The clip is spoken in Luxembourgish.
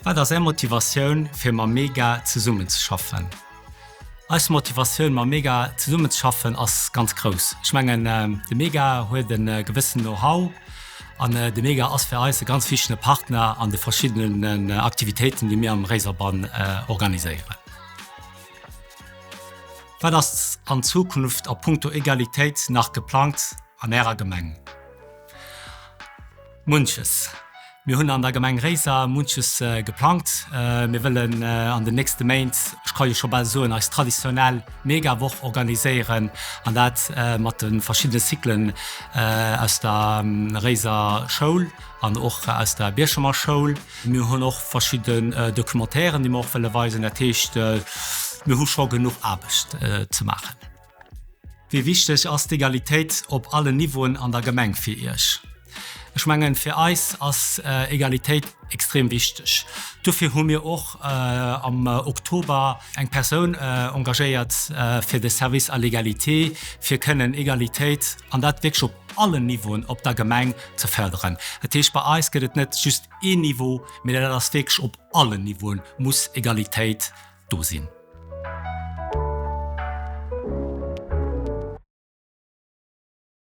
Wat ass Är Motivatioun fir mam Mega zesummenzeschaffen? Eis Motivatioun mam Mega zesummenzeschaffen ass ganz grouss. Ech mengen de Mega huet e gewëssen Know-how an de Mega ass fir eis e ganz wichtege Partner an de verschiddenen Aktivitéiten déi mir am Réiserbann organiséieren. Wat ass an Zukunft a punkto Egalitéit nach geplangt an Ärer Gemeng? Munches. Mir hunn an der Gemeng Réiser munches geplangt. Mir wëllen an den nächste Méint, ech ka jo scho bal soen, eis traditionell Mega-Woch organiséieren an dat mat de verschiddene Cyclen aus der Réiser Schoul an och aus der Bierchemer Schoul. Mir hunn och verschidden Documentairen, déi mer och wëlle weisen. Dat heescht, mir hu scho genuch Aarbecht ze maachen. Wéi wichteg ass d'Egalitéit op allen Niveauen an der Gemeng fir Iech? Ech mengen, fir eis ass Egalitéit extrem wichteg. Dofir hu mir och am Oktober eng Persoun engagéiert fir de Service à l'égalité, fir kënnen Egalitéit, an dat wierklech op allen Niveauen op der Gemeng, ze fërderen. Dat heescht, bei eis gëtt et net just een Niveau, mee dat ass wierklech op allen Niveauen muss Egalitéit do sinn.